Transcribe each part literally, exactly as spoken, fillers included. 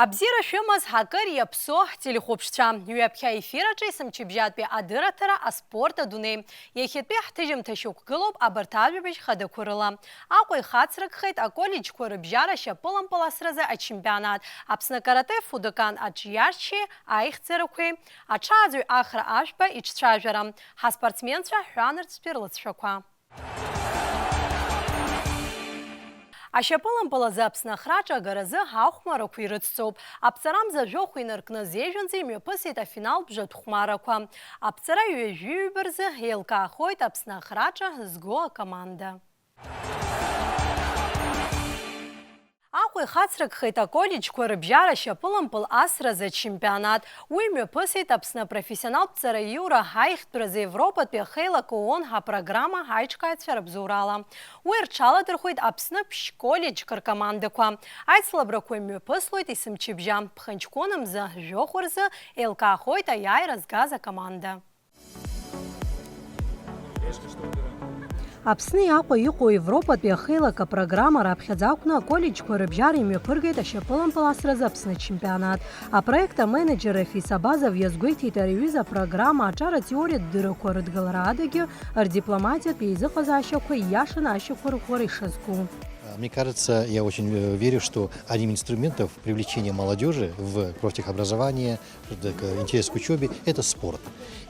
Абзиара шәымаз ҳакыр иаԥсоу ҳтелехәаԥшцәа. Ҩаԥхьа аефир аҿы есымчыбжьатәи адырраҭара аспорт адунеи. Иахьатәи ҳҭыжьымҭа шьақәгылоуп абарҭ ажәабжь хадақәа рыла. Аҟәа ихацрыгхеит аколлеџьқәа рыбжьара шьапылампыл асразы ачемпионат, Аԥсны акарате Фудокан аҿиаршьеи аихьӡарақәеи, аҽааӡаҩ Ахра Ашәба иҿцәажәара. Ҳаспортсменцәа ҳҳәаанырцәтәи рлыҵшәақәа. Ашьапылампыл азы Аԥсны ахраҿы агаразы ахәмаррақәа ирыцҵоуп. Аԥҵарамза жәохә инаркны зежәанӡа имҩаԥысит афиналтә жәатә хәмаррақәа. Аԥҵара ҩажәи ҩба рзы еилкаахоит Аԥсны ахраҿы зго акоманда. Аҟәа ихацрыгхеит аколлеџьқәа рыбжьара шьапылампыл асразы ачемпионат. Уи мҩаԥысит Аԥсны апрофессионалтә ҵараиура аихтәразы Европатәи ахеилак ООН апрограмма аиҿкааҩцәа рыбзоурала. Уи рҽаладырхәеит Аԥсны ԥшь-коллеџьк ркомандақәа. Аицлабрақәа имҩаԥыслоит есымчыбжьа, ԥхынҷкәын мза жәохә рзы еилкаахоит аиааира згаз акоманда. Аԥсни Аҟәа иҟоу Европатәи ахеилак апрограмма раԥхьаӡа акәны аколлеџьқәа рыбжьара имҩаԥыргеит ашьапылампыл асразы Аԥсны ачемпионат. Апроект аменеџер Рафис Абазов иазгәеиҭеит ари аҩыза апрограмма аҿар атеориатә дырақәа рыдгалара адагьы рдипломатиатә еизыҟазаашьақәа ииашаны ашьақәырӷәӷәара ишазку. Мне кажется, я очень, э, верю, что одним из инструментов привлечения молодёжи в профтехобразование, к-, интерес к учёбе — это спорт.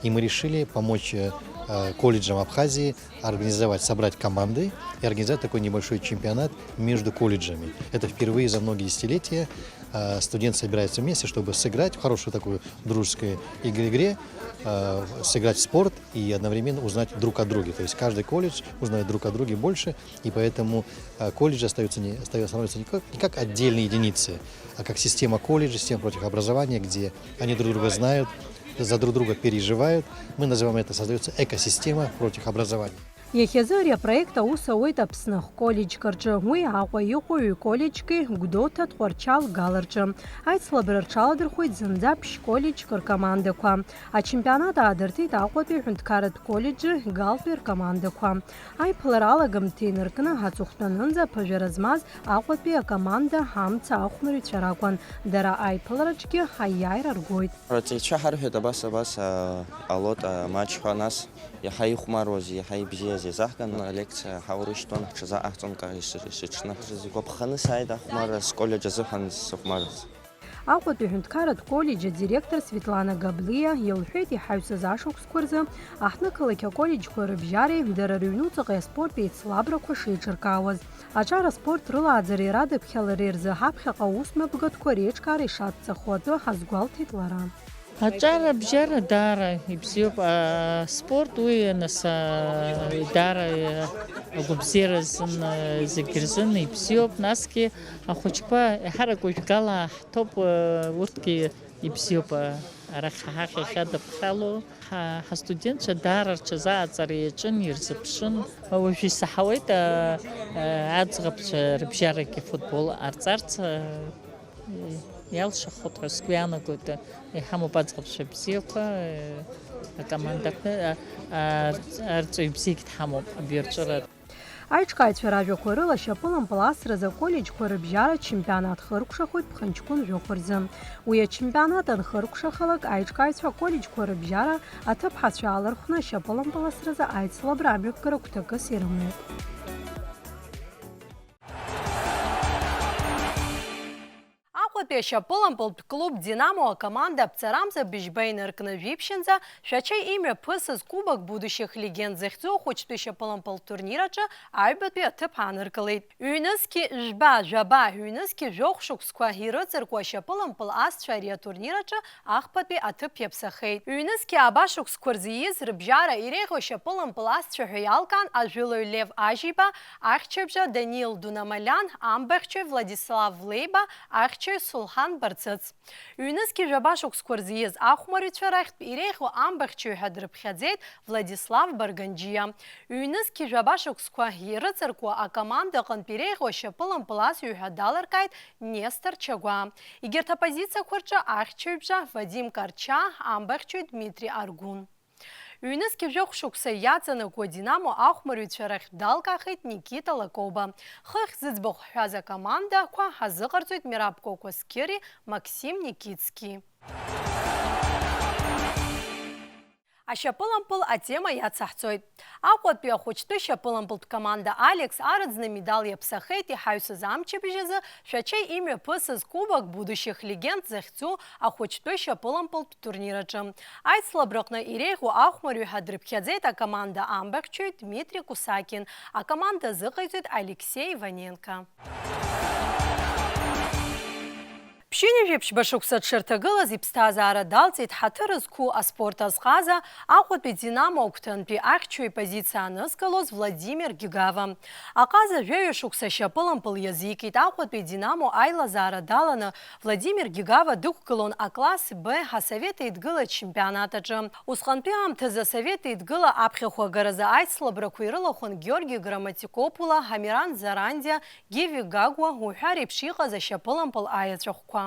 И мы решили помочь, э, э, колледжам Абхазии организовать, собрать команды и организовать такой небольшой чемпионат между колледжами. Это впервые за многие десятилетия. Э, студенты собираются вместе, чтобы сыграть в хорошую такую дружескую иг-, игре, э, сыграть в спорт и одновременно узнать друг о друге. То есть каждый колледж узнает друг о друге больше, и поэтому, э, колледжи остаются не, остаются, становятся не как, не как отдельные единицы, а как система колледжей, система профтехобразования, где они друг друга знают, за друг друга переживают. Мы называем это, создаётся экосистема профтехобразования. Иахьазы ари апроект аус ауеит Аԥсны ахколлеџьқәа рҿы. Уи Аҟәа иҟоу ҩ-коллеџьки Гәдоуҭа, Тҟәарчал, Гал рҿы. Аицлабра рҽаладырхәеит зынӡа ԥшь-коллеџьк ркомандақәа. Ачемпионат аадыртит Аҟәатәи аҳәынҭқарратә коллеџьи Галтәи ркомандақәа. Аиԥылара алагамҭа инаркны аҵыхәтәанынӡа аԥыжәара змаз Аҟәатәи акоманда амца ахәмарҩцәа ракәын. Дара аиԥылараҿгьы аиааира ргоит. Аҵаҩцәа ҳарҳәеит абас, абас, а, ҟалоит амаҷ ҳәа, нас иаҳа ихәмаруаз, иаҳа ибзиаз иазаҳган, алекциа ҳаурышьҭуан, ҳҽазаҟаҳҵон, ка-, иши-, ишыҽны. Сгәаԥханы сааит ахәмарра, сколлеџь азыҳәан сыхәмарырц. Аҟәатәи аҳәынҭқарратә коллеџь адиректор Светлана Габлиа илҳәеит, иҳаҩсыз ашықәсқәа рзы аҳҭнықалақь аколлеџьқәа рыбжьареи дара рыҩнуҵаҟеи аспорт еицлабрақәа шеиҿыркаауаз. Аҿар аспорт рылааӡареи радаԥхьалареи рзы ҳаԥхьаҟа аусмҩаԥгатәқәа реиҿкаара ишацҵахо атәы азгәалҭеит лара. Аҿар абжьара даара ибзиоуп. Аспорт уи, нас, а, даара, а, агәабзиара азын, а, зегь рзын ибзиоуп. Насгьы ахәыҷқәа еиҳарак уажәгала ҳҭоуп, а, урҭгьы ибзиоуп, а, арахь ҳахь иахьадыԥхьало. Ҳа, ҳастудентцәа даара рҽазааӡара иаҿын, ирзыԥшын. Уажә исаҳауеит, а, а, аӡӷабцәа рыбжьарагьы футбол ҟарҵарц, а, иалшахоит ҳәа сгәы иаанагоит. Иҳамоуп аӡӷабцәа бзиақәа, акомандақәа, а, а, арҵаҩ бзиагь дҳамоуп абиаҿыра. Аиҿкааҩцәа ражәақәа рыла, шьапылампыл асразы аколлеџьқәа рыбжьара ачемпионат хыркәшахоит ԥхынҷкәын жәохә рзы. Уи ачемпионат анхыркәшахалак, аиҿкааҩцәа аколлеџьқәа рыбжьара аҭыԥҳацәа аалархәны ашьапылампыл асразы аицлабра амҩаԥгара гәҭакыс ирымоуп. Аҟәатәи ашьапылампылтә клуб Динамо акоманда аԥҵарамза быжьба инаркны жәиԥшьынӡа Шәача имҩаԥысыз Кубок будущих легенд захьӡу ахәыҷтәы шьапылампылтә турнир аҿы аҩбатәи аҭыԥ ааныркылеит. Ҩнызқьи жәба, жәаба, ҩнызқьи жәохә шықәсқәа ирыҵаркуа ашьапылампыл асцәа ари атурнир аҿы ахԥатәи аҭыԥ иаԥсахеит. Ҩнызқьи ааба шықәсқәа рзы ииз рыбжьара иреиӷьу ашьапылампыл асцәа ҳәа иалкаан ажәылаҩ Лев Ажьиба, ахьчаҩбжа Даниил Дунамалиан, амбахьчаҩ Владислав Леиба, ахьчаҩ Лхан Барцыц. Ҩнызқьи жәаба шықәсқәа рзы ииз ахәмарҩцәа рахьтә иреиӷьу амбахьчаҩ ҳәа дрыԥхьаӡеит Владислав Барганџьиа. Ҩнызқьи жәаба шықәсқәа ирыҵаркуа акоманда аҟынтә иреиӷьу ашьапылампыл азҩа ҳәа далыркааит Нестор Чагәаа. Егьырҭ апозициақәа рҿы ахьчаҩбжа Вадим Карча, амбахьчаҩ Дмитри Аргәын. Ҩнызқьи жәохә шықәса иаҵанакуа Динамо ахәмарҩцәа рахьтә далкаахеит Никита Лакоба. Хыхь зыӡбахә ҳҳәаз акомандақәа ҳазыҟарҵоит Мераб Кәакәасқьыри Максим Никитски. Ашьапылампыл атема иацаҳҵоит. Аҟәатәи ахәыҷтәы шьапылампылтә команда Алекс Арӡ медал иаԥсахеит иҳаҩсыз амчыбжь азы Шәача имҩаԥысыз Кубок будущих легенд захьӡу ахәыҷтәы шьапылампылтә турнир аҿы. Аицлабраҟны иреиӷьу ахәмарҩы ҳәа дрыԥхьаӡеит акоманда амбахьчаҩ Дмитри Кусакин, акоманда азыҟаиҵоит Алексеи Иваненко. Ԥшьынҩажәи ԥшьба шықәса дшырҭагылаз иԥсҭазаара далҵит ҳаҭыр зқәу аспорт азҟаза, Аҟәатәи Динамо агәҭантәи ахьчаҩ ипозициа анызкылоз Владимир Гигава. Аҟаза жәаҩа шықәса шьапылампыл иазикит Аҟәатәи Динамо аилазаара даланы, Владимир Гигава дықәгылон акласс Б асовет еидгыла ачемпионат аҿы. Усҟантәи аамҭазы асовет еидгыла аԥхьахәагаразы аицлабрақәа ирылахәын Георги Грамматикопула, Ҳамиран Зарандиа, Гиви Гагәа уҳәа реиԥш иҟаз ашьапылампыл аеҵәахәқәа.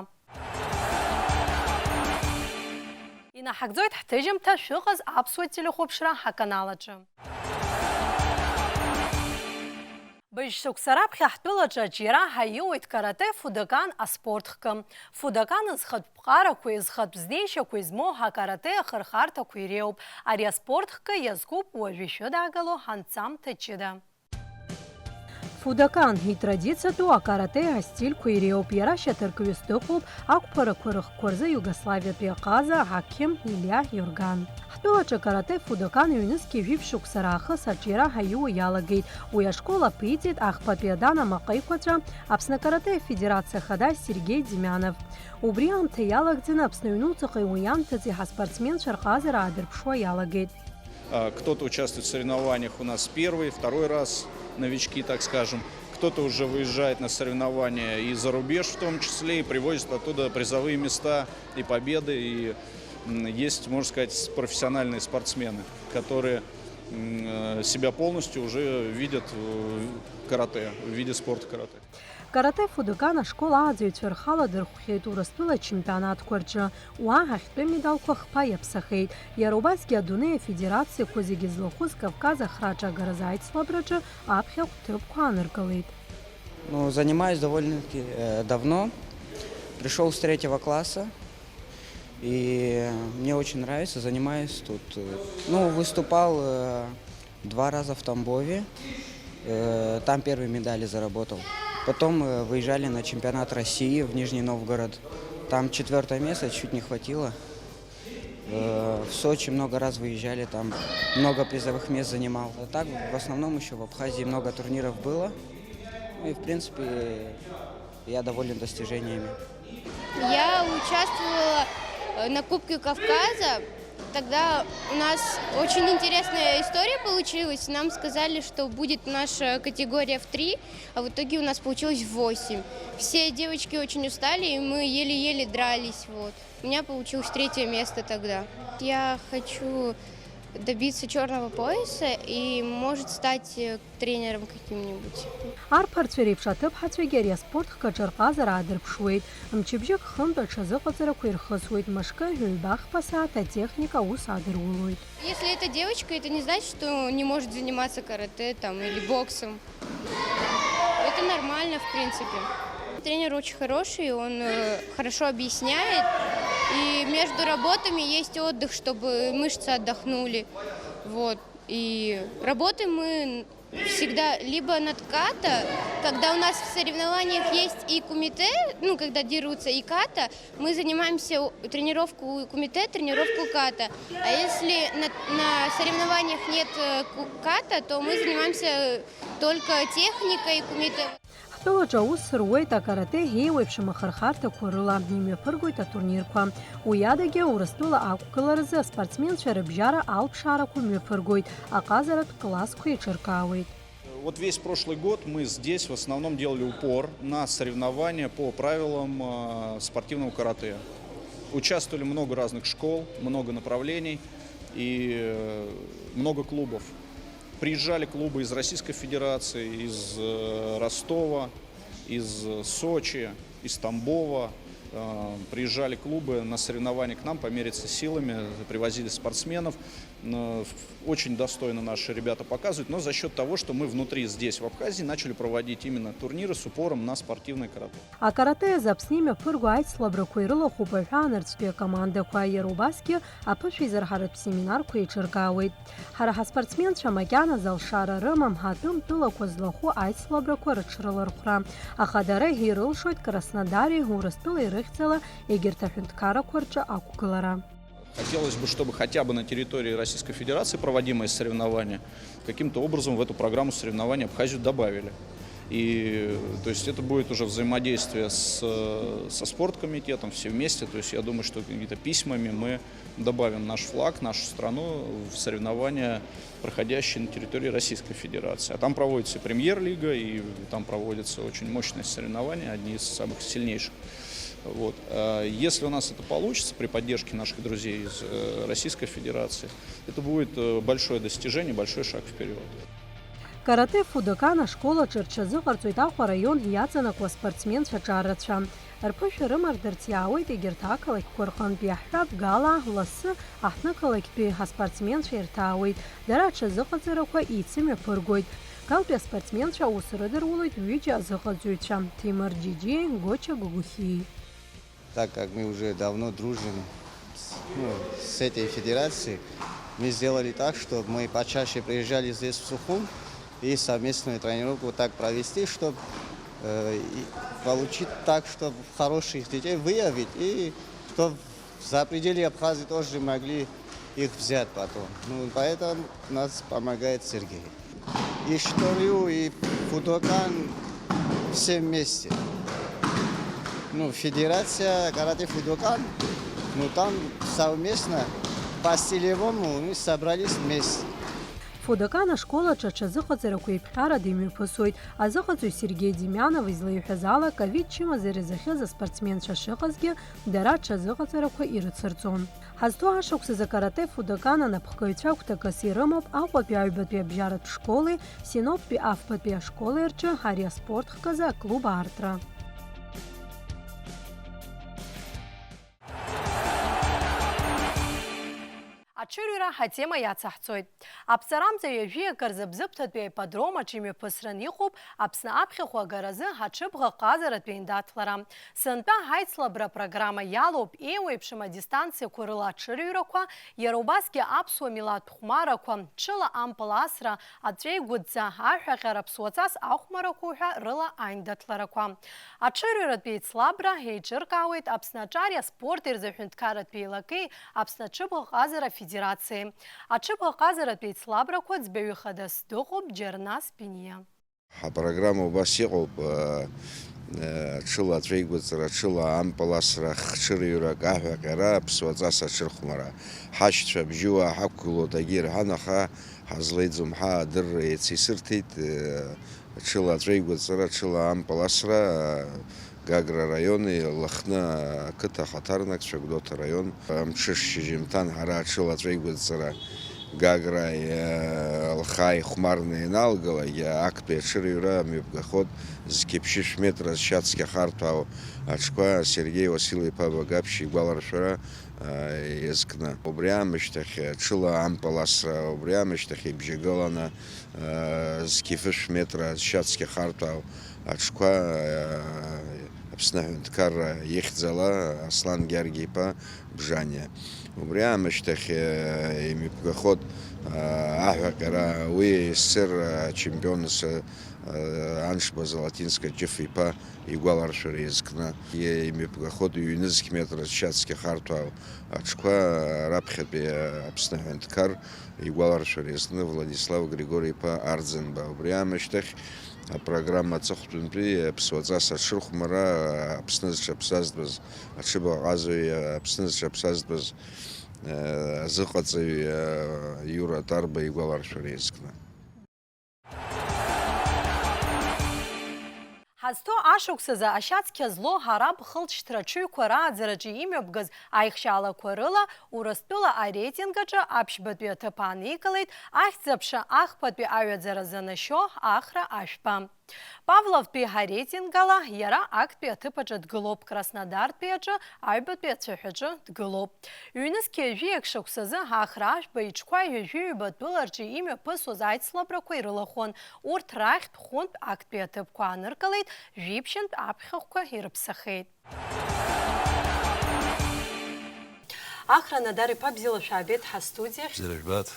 Инаҳагӡоит ҳҭыжьымҭа, шәыҟаз аԥсуа телехәаԥшра ҳаканал аҿы. Быжь шықәса раԥхьа ҳтәылаҿы аҿиара ҳаиуеит каратэ Фудокан аспорт хкы. Фудокан зхатә ԥҟарақәеи зхатә знеишьақәеи змоу ҳакарате ахырхарҭақәа иреиуоуп. Ари аспорт хкы иазкуп уажә ишәыдаагало ҳанҵамҭа ҷыда. Фудокан, итрадициатәу акарате астильқәа иреиуоуп, иара шьаҭаркҩыс дыҟоуп, ақәԥарақәа рыхқәа рзы Иугославиатәи аҟаза аҳақьым Илиа Иорган. Ҳтәылаҿы акарате Фудокан ҩнызқьи жәиԥшь шықәса раахыс аҿиара ҳаиуа иалагеит. Уи ашкол аԥиҵеит ахԥатәи Адана Маҟеиқәаҵәа, Аԥсны акарате афедерациа ахада Сергеи Демианов. Убри аамҭа иалагӡаны Аԥсны аҩнуҵаҟеи уи анҭыҵи ҳаспортсменцәа рҟазара аадырԥшуа иалагеит. А, кто-то участвует в соревнованиях у нас первый, второй раз, новички, так скажем. Кто-то уже выезжает на соревнования и за рубеж в том числе, и привозят оттуда призовые места и победы. И, м, есть, можно сказать, с-, профессиональные спортсмены, которые, м, э, себя полностью уже видят в каратэ, в виде спорта каратэ. Каратэ Фудокан ашкол ааӡаҩцәа рхала дырхәхьеит Урыстәыла ачемпионатқәа рҿы. Уа ахьтәы медалқәа хԥа иаԥсахеит. Иара убасгьы адунеи афедерациақәа зегьы злахәыз Кавказ ахраҿагаразы аицлабраҿы аԥхьахә ҭыԥқәа ааныркылеит. Ну, занимаюсь довольно-таки, э, давно. Пришёл с третьего класса. И мне очень нравится, занимаюсь тут. Ну, выступал, э, два раза в Тамбове. Э, там первые медали заработал. Потом, э, выезжали на чемпионат России в Нижний Новгород. Там четвёртое место, чуть не хватило. Э, в Сочи много раз выезжали, там много призовых мест занимал. А так, в основном, ещё в Абхазии много турниров было. Ну и, в принципе, я доволен достижениями. Я участвовала, э, на Кубке Кавказа. Тогда у нас очень интересная история получилась. Нам сказали, что будет наша категория в три, а в итоге у нас получилось в восемь. Все девочки очень устали, и мы еле-еле дрались. Вот. У меня получилось третье место тогда. Я хочу добиться чёрного пояса и, может, стать, э, тренером каким-нибудь. Арԥарцәа реиԥш аҭыԥҳацәагьы ари аспорт хкаҿы рҟазара аадырԥшуеит. Мчыбжьык хынтә аҽазыҟаҵарақәа ирхысуеит, мышкы ҩба-хԥа сааҭ атехника аус адырулоит. Если это девочка, это не значит, что не может заниматься каратэ там или боксом. Это нормально, в принципе. Тренер очень хороший, он, э, хорошо объясняет. И между работами есть отдых, чтобы мышцы отдохнули. Вот. И работаем мы всегда либо над ката, когда у нас в соревнованиях есть и кумите, ну, когда дерутся, и ката, мы занимаемся у-, тренировку кумите, тренировку ката. А если на, на соревнованиях нет, э, ку-, ката, то мы занимаемся только техникой кумите. Ҳтәылаҿы аус руеит акарате еиуеиԥшым ахырхарҭақәа рыла, имҩаԥыргоит атурнирқәа. Уи адагьы, Урыстәыла ақәгыларазы аспортсменцәа рыбжьара алԥшаарақәа мҩаԥыргоит, аҟазаратә классқәа еиҿыркаауеит. Вот весь прошлый год мы здесь в основном делали упор на соревнования по правилам э, спортивного каратэ. Участвовали много разных школ, много направлений и э, много клубов. Приезжали клубы из Российской Федерации, из э, Ростова, из Сочи, из Тамбова. Э, Приезжали клубы на соревнования к нам помериться силами, привозили спортсменов. Э, Очень достойно наши ребята показывают, но за счет того, что мы внутри здесь, в Абхазии, начали проводить именно турниры с упором на спортивное каратэ. Акаратэ азы Аԥсны имҩаԥырго аицлабрақәа ирылахәуп аҳәаанырцәтәи акомандақәа, иара убасгьы аԥышәа изырҳаратә семинарқәа еиҿыркаауеит. Ҳара ҳаспортсменцәа макьаназы алшара рымам ҳатәым тәылақәа злахәу аицлабрақәа рыҽрылархәра, аха дара ирылшоит Краснодари Урыстәылеи рыхьӡала егьырҭ аҳәынҭқаррақәа рҿы ақәгылара. Хотелось бы, чтобы хотя бы на территории Российской Федерации проводимые соревнования каким-то образом в эту программу соревнований Абхазию добавили. И, то есть это будет уже взаимодействие с, со спорткомитетом, все вместе. То есть я думаю, что какими-то письмами мы добавим наш флаг, нашу страну в соревнования, проходящие на территории Российской Федерации. А там проводится премьер-лига, и там проводятся очень мощные соревнования, одни из самых сильнейших. Вот. А если у нас это получится при поддержке наших друзей из э, Российской Федерации, это будет э, большое достижение, большой шаг вперед. Каратэ Фудокан ашкол аҿы рҽазыҟарҵоит Аҟәа араион иаҵанакуа аспортсменцәа ҿаррацәа. Рԥышәа рымардарц иаауеит егьырҭ ақалақьқәа рҟынтәи, аҳәап гала, лассы аҳҭнықалақьтәи аспортсменцәа ирҭаауеит, дара аҽазыҟаҵарақәа еицымҩаԥыргоит. Галтәи аспортсменцәа аус рыдырулоит ҩыџьа азыҟаҵаҩцәа, Ҭемыр Џьиџьиеи Гоча Гогохиеи. Так как мы уже давно дружим с, ну, с этой федерацией, мы сделали так, чтобы мы почаще приезжали здесь, в Сухум, и совместную тренировку так провести, чтобы получить так, чтобы хороших детей выявить, и чтобы за пределы Абхазии тоже могли их взять потом. Ну, поэтому нас помогает Сергей. И Шторю, и Фудокан все вместе. Ну, федерация каратэ Фудокан, ну, там совместно по стилевому мы собрались вместе. Фудокан ашкол аҿы аҽазыҟаҵарақәа еиԥҟьарада имҩаԥысуеит. Азыҟаҵаҩ Сергеи Демьянов излеиҳәаз ала, ковид чымазара изахьыз аспортсменцәа шыҟазгьы, дара аҽазыҟаҵарақәа ирыцырҵон. Ҳазҭоу ашықәсазы акарате Фудокан анапхгаҩцәа агәҭакыс ирымоуп Аҟәатәи аҩбатәи абжьаратә школи Синоптәи афбатәи ашколи рҿы ари аспорт хкызы аклуб аартра. Аҽырҩра ҳатема иацаҳҵоит. Аԥҵарамҵаҩ ҩажәи акы рзы Бзыԥҭатәи аипподром аҿы имҩаԥысран иҟоуп Аԥсны аԥхьахә агаразы аҽыбӷаҟазаратә еиндаҭлара. Сынтәа ҳаицлабра апрограмма иалоуп еиуеиԥшым адистанциақәа рыла аҽырҩрақәа, иара убасгьы аԥсуа милаҭтә хәмарақәа, ҽыла ампыл асра, аҵәеигәыдҵа, аҳәаҟьара, ԥсуаҵас ахәмарақәа уҳәа рыла аиндаҭларақәа. Аҽырҩратә еицлабра еиҿыркаауеит Аԥсны аҿари аспорти рзы аҳәынҭқарратә еилакеи Аԥсны аҽыбӷаҟазара афедерациеи. Аҽыбӷаҟазаратә еицлабрақәа ӡбаҩы хадас дыҟоуп Џьарнас Биниа. Ҳапрограмма убас иҟоуп, э, э, ҽыла аҵәеигәыҵра, ҽыла ампыл асра, хҽырҩрак, аҳәаҟьара, аԥсуаҵас аҽырхәмара. Ҳашьцәа абжьыуаа ҳақәгылоуп, дагьирҳан, аха ҳазлеиӡом, ҳа адырра еицисырҭеит, э, ҽыла аҵәеигәыҵра, ҽыла ампыл асра, э, Гагра араиони Лыхны ақыҭа ахаҭарнакцәа, Гәдоуҭа араион. Мҽышьыжьымҭан ҳара аҽыла аҵәеигәыҵра Гагра, э, лхы ааихәмарны ианалгалак, актәи аҽырҩра мҩаԥгахоит зқьи ԥшьышә метра зшьацқьа харҭәаау аҽқәа Сергеи Уасил-иԥа Багаԥшь игәаларшәара, э, иазкны. Убри аамышьҭахь аҽыла ампыл асра, убри аамышьҭахь ибжьагыланы, э, зқьи фышә метра зшьацқьа харҭәаау аҽқәа, э, Аԥсны аҳәынҭқарра ихьӡала Аслан Гьаргь-иԥа Бжаниа. Убри аамышьҭахь, э, имҩаԥгахоит, э, аҳәаҟьара, уи СССР ачемпион асы, э, Аншба Золотинска Ҷыф-иԥа игәаларшәара иазкны. Имҩаԥгахоит ҩнызқь метра зшьацқьа харҭәаау аҽқәа, э, раԥхьатәи, э, Аԥсны аҳәынҭқар игәаларшәара иазкны Владислав Григори-иԥа Арӡынба. Убри аамышьҭахь апрограмма аҵыхәтәантәи аԥсуаҵас аҽырхәмара, Аԥсны зҽаԥсазтәыз аҽыбӷаҟазаҩ, Аԥсны зҽаԥсазтәыз, э, азыҟаҵаҩ, э, Иура Тарба игәаларшәара иазкны. Зҭоу ашықәсазы ашьацқьа злоу араб хылҵшьҭра аҽыҩқәа рааӡараҿы имҩаԥгаз аихшьаалақәа рыла Урыстәыла ареитинг аҿы аԥшьбатәи аҭыԥ ааникылеит Ахьӡ-аԥша ахԥатәи аҩаӡара занашьо Ахра Ашәба. Павловтәи ареитинг ала иара актәи аҭыԥ аҿы дгылоуп, Краснодартәи аҿы аҩбатәи ацәаҳәаҿы дгылоуп. Ҩнызқьи жәаҩеи шықәсазы Ахра Ашәба иҽқәа ҩажәи ҩба тәыларҿы имҩаԥысуаз аицлабрақәа ирылахәын. Урҭ рахьтә хәынтә актәи аҭыԥқәа ааныркылеит, жәибжьынтә аԥхьахәқәа ирыԥсахеит. Ахра Надар-иԥа, бзиала шәаабеит ҳастудиахь. Бзиара жәбааит.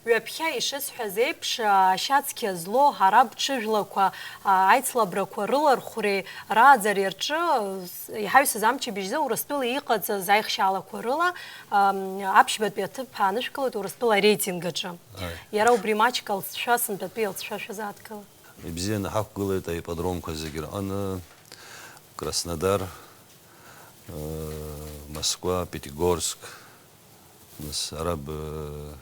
Ҩаԥхьа ишысҳәаз еиԥш, ашьацқьа злоу араб ҽыжәлақәа, аицлабрақәа рылархәреи рааӡареи рҿы, иҳаҩсыз амчыбжьазы Урыстәыла иҟаҵаз аихшьаалақәа рыла, ам, аԥшьбатәи аҭыԥ аанышәкылоит Урыстәыла ареитинг аҿы. Аи. Иара убри маҷк алҵшәа, сынтәатәи алҵшәа шәазааҭгылан. Ибзианы ҳақәгылеит аипподромқәа зегьы рҟны, Краснодар, э, Москва, Пятигорск, нас араб, э,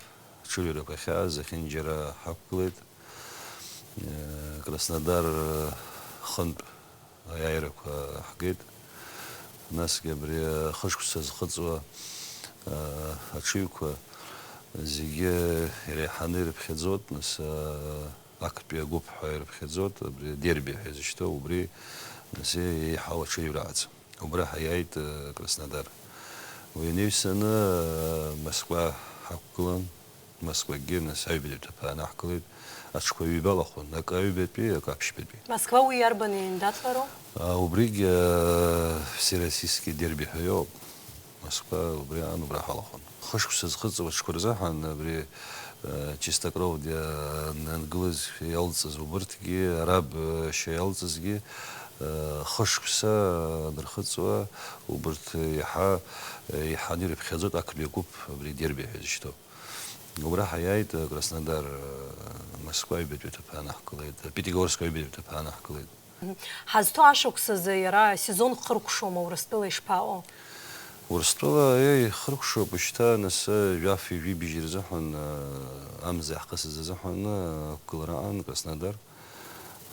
ҽыҩрақәа ахьааз зехьынџьара ҳақәгылеит. Э, Краснодар, э, хынтә аиааирақәа ҳгеит. Насгьы абри ахышықәса зхыҵуа, э, аҽыҩқәа зегьы иреиҳаны ирыԥхьаӡоит, нас, э, актәи агәыԥ ҳәа ирыԥхьаӡоит, абри адерби ҳәа изышьҭоу, убри, нас, еиҳау аҽыҩра аӡам. Убра ҳаиааит, э, Краснодар. Уи анаҩсаны, э, Москва ҳақәгылан, Москвагьы, нас, аҩбатәи аҭыԥ аанаҳкылеит. Аҽқәа ҩба алахәын, акы аҩбатәи, акы аԥшьбатәи. Москва уи иарбан еиндаҭлароу? А, убригь, э, всероссийский дерби ҳәа иоуп. Москва убри аан убра ҳалахәын. Хышықәса зхыҵуа аҽқәа рзыҳәан абри, э, чистокровтәи анангылазшәа иалҵыз убырҭгьы, араб, э, шьа иалҵызгьы, э, хышықәса анырхыҵуа убырҭ иаҳа, э, иаҳаны ирыԥхьаӡоит актәи агәыԥ абри дерби ҳәа изышьҭоу. Убра ҳаиааит, э, Краснодар, э, Москва аҩбатәи аҭыԥ аанаҳкылеит, э, Пятигорск аҩбатәи аҭыԥ аанаҳкылеит. Ҳазҭоу ашықәсазы иара асезон хыркәшоума, Урыстәыла ишԥаҟоу? Урыстәыла, еи, ихыркәшоуп, шьҭа, нас, жәаф ҩажәи быжь рзыҳәан, э, амза иаҳхысыз азыҳәан, э, ақәгылара аан, Краснодар,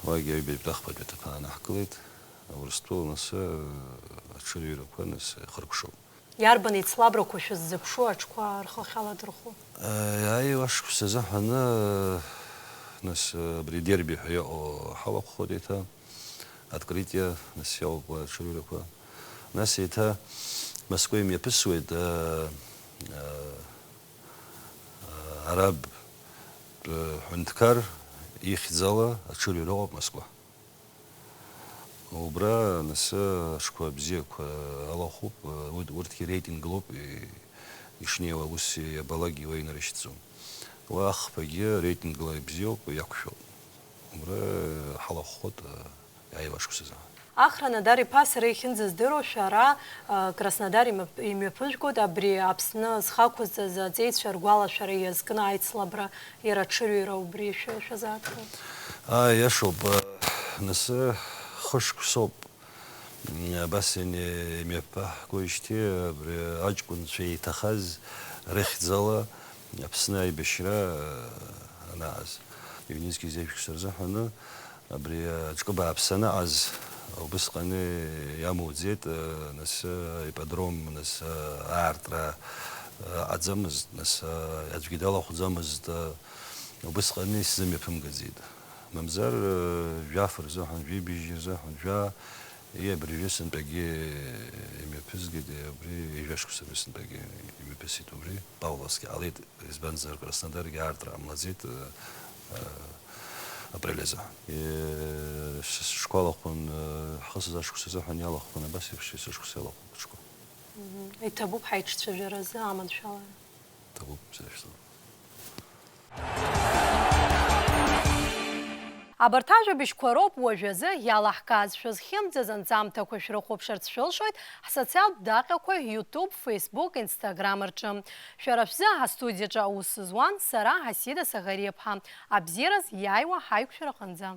уагьы аҩбатәи ахԥатәи аҭыԥ аанаҳкылеит. Урыстәыла, нас, э, аҽырҩрақәа, нас, ихыркәшоуп. Иарбан еицлабрақәа шәыззыԥшу аҽқәа рхы ахьаладырхәо? Аиуа шықәса азыҳәаны, нас, абри дерби ҳәа иҟоу ҳалахәхоит еиҭа, открытие, нас, иалоуп аҽырҩрақәа. Нас еиҭа Москва имҩаԥысуеит, а, а, араб, а, ҳәынҭқар ихьӡала аҽырҩра ыҟоуп Москва. Убра, нас, аҽқәа бзиақәа алахәуп, урҭ, урҭгьы реитинглоуп, и-, ишнеиуа ус иабалакгьы уаҩы инарышьҭӡом. Уа ахԥагьы реитингла ибзиоуп, иақәшәоуп. Убра ҳалахәхоит, аиуа шықәсазы. Ахра Надар-иԥа, сара иахьынӡаздыруа, шәара, а, Краснодар имҩаԥ-, имҩаԥыжәгоит, абри Аԥсны зхы ақәызҵаз аҵеицәа ргәалашәара иазкны аицлабра Иара аҽырҩра убри шәа-, шәазааҭгылт. Ааи, иашоуп, а, нас, хышықәсоуп, м, абас иани-, имҩаԥаҳгоижьҭеи, абри аҷкәынцәа еиҭахаз рыхьӡала Аԥсны аибашьра, а, анааз. Ҩнызқьи зеижә шықәса рзыҳәаны абри аҿкы бааԥс анаҟаз убысҟаны иамоуӡеит, а, нас, а, ипподром, нас, а, аартра, а, аҟаӡамызт, нас, а, аӡәгьы далахәӡамызт, а, Убысҟан исзымҩаԥымгаӡеит. Мамзар, э, жәаф рзыҳәан, жәибжь рзыҳәан, жәа, и, абыржәы сынтәагьы имҩаԥызгеит, и, убри ҩажәа шықәса рзы сынтәагьы имҩаԥысит убри. Павловски ҟалеит, избанзар, Краснодаргьы аартра ҟамлаӡеит, э, э, апрель азы. Э, ш-, шықәса алахәын, э, ҳхысыз ашықәс азыҳәан иалахәын, абас еиԥш есышықәс иалахәын аҽқәа. Мгм. Иҭабуп ҳаиҿцәажәаразы аманшәалара. Иҭабуп, бзиа шәзы. Абарҭ ажәабжьқәа роуп уажәазы иалаҳкааз. Шәызхьымӡаз анҵамҭақәа шәрыхәаԥшырц шәылшоит ҳсоциалтә даҟьақәа YouTube, Facebook, Instagram рҿы. Шәара шәзы астудиаҿы аус зуан сара, Асида Саӷариаԥҳа. Абзиараз иааиуа ҳаиқәшәараҟынӡа.